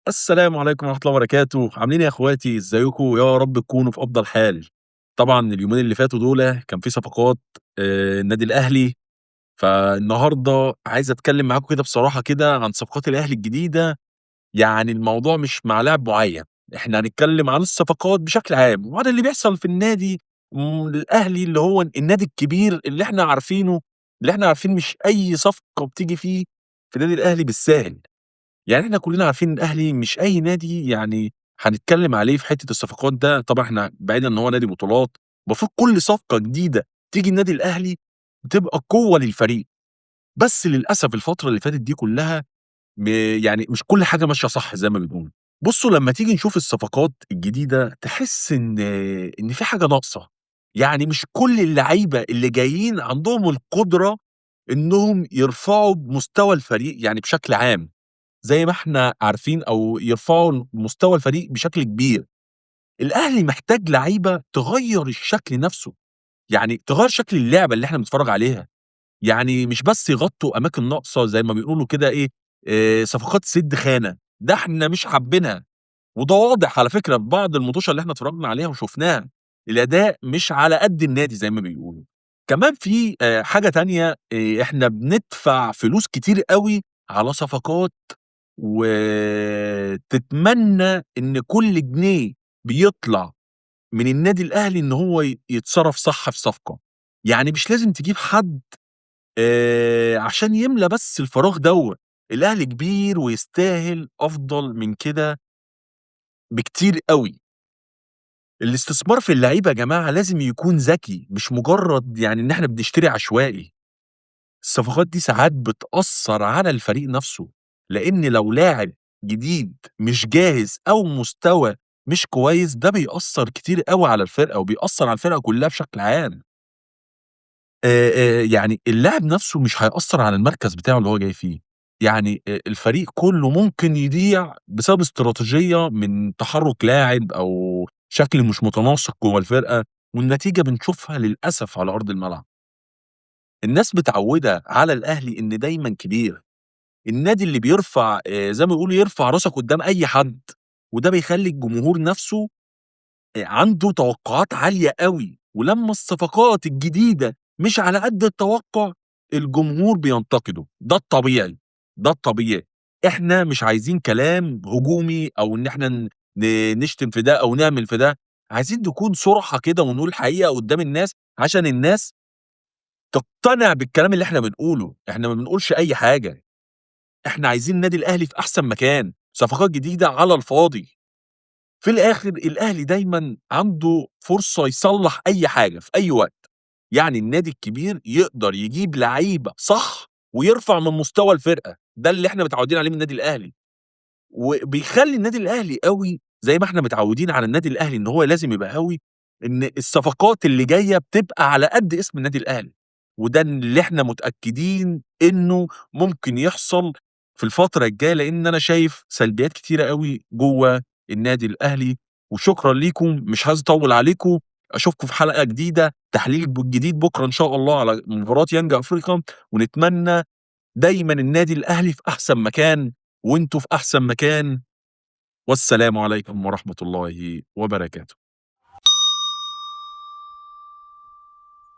السلام عليكم ورحمة الله وبركاته، عاملين إيه يا إخواتي، إزيكم؟ يا رب تكونوا في أفضل حال. طبعًا اليومين اللي فاتوا دُولة كان في صفقات النادي الأهلي، فالنهارده عايز أتكلم معاكم كده بصراحة كده عن صفقات الأهلي الجديدة، يعني الموضوع مش مع لاعب معين، إحنا هنتكلم عن الصفقات بشكل عام وعن اللي بيحصل في النادي الأهلي اللي هو النادي الكبير اللي إحنا عارفينه، اللي إحنا عارفين مش أي صفقة بتيجي فيه في النادي الأهلي بالساهل. يعني إحنا كلّنا عارفين الأهلي مش أي نادي يعني هنتكلّم عليه في حتّة الصفقات ده، طبعًا إحنا بعيدًا إن هو نادي بطولات، المفروض كل صفقة جديدة تيجي النادي الأهلي بتبقى قوة للفريق، بس للأسف الفترة اللي فاتت دي كلّها يعني مش كل حاجة ماشية صح زي ما بنقول. بُصّوا لمّا تيجي نشوف الصفقات الجديدة تحس إن في حاجة ناقصة، يعني مش كل اللعيبة اللي جايين عندهم القدرة إنهم يرفعوا بمستوى الفريق يعني بشكل عام. زي ما إحنا عارفين أو يرفعوا مستوى الفريق بشكل كبير. الأهلي محتاج لعيبة تغيّر الشكل نفسه، يعني تغيّر شكل اللعبة اللي إحنا بنتفرّج عليها، يعني مش بس يغطّوا أماكن ناقصة زي ما بيقولوا كده إيه، صفقات سد خانة، ده إحنا مش حابينها، وده واضح على فكرة في بعض المُطوشة اللي إحنا اتفرّجنا عليها وشُفناها، الأداء مش على قد النادي زي ما بيقولوا. كمان في حاجة تانية، إحنا بندفع فلوس كتير أوي على صفقات وتتمنى إن كل جنيه بيطلع من النادي الأهلي إن هو يتصرف صح في صفقة، يعني مش لازم تجيب حد عشان يملى بس الفراغ دوّة، الأهلي كبير ويستاهل أفضل من كده بكتير أوي. الاستثمار في اللعيبة يا جماعة لازم يكون ذكي، مش مجرد يعني إن إحنا بنشتري عشوائي. الصفقات دي ساعات بتأثّر على الفريق نفسه، لإن لو لاعب جديد مش جاهز أو مستوى مش كويس، ده بيأثّر كتير أوي على الفرقة، وبيأثّر على الفرقة كلّها بشكل عام. يعني اللاعب نفسه مش هيأثّر على المركز بتاعه اللي هو جاي فيه، يعني الفريق كلّه ممكن يضيع بسبب استراتيجية من تحرُّك لاعب أو شكل مش متناسق جوّه الفرقة، والنتيجة بنشوفها للأسف على أرض الملعب. الناس متعوّدة على الأهلي إن دايمًا كبير، النادي اللي بيرفع زي ما بيقولوا يرفع راسك قدّام أي حد، وده بيخلّي الجمهور نفسه عنده توقعات عالية أوي، ولمّا الصفقات الجديدة مش على قد التوقع، الجمهور بينتقده، ده الطبيعي، ده الطبيعي. إحنا مش عايزين كلام هجومي أو إن إحنا ن ن نشتم في ده أو نعمل في ده، عايزين نكون صُرحا كده ونقول الحقيقة قدّام الناس عشان الناس تقتنع بالكلام اللي إحنا بنقوله، إحنا ما بنقولش أي حاجة. إحنا عايزين النادي الأهلي في أحسن مكان، صفقات جديدة على الفاضي. في الآخر الأهلي دايمًا عنده فرصة يصلّح أي حاجة في أي وقت، يعني النادي الكبير يقدر يجيب لعيبة صح ويرفع من مستوى الفرقة، ده اللي إحنا متعودين عليه من النادي الأهلي. وبيخلّي النادي الأهلي قوي زي ما إحنا متعودين على النادي الأهلي إن هو لازم يبقى قوي، إن الصفقات اللي جاية بتبقى على قد اسم النادي الأهلي، وده اللي إحنا متأكدين إنه ممكن يحصل في الفترة الجاية، لإن أنا شايف سلبيات كتيرة أوي جوّه النادي الأهلي، وشكرًا ليكم، مش عايز أطوّل عليكم، أشوفكم في حلقة جديدة، تحليل جديد بكرة إن شاء الله على مباراة يانج أفريقيا، ونتمنى دايمًا النادي الأهلي في أحسن مكان، وأنتم في أحسن مكان، والسلام عليكم ورحمة الله وبركاته.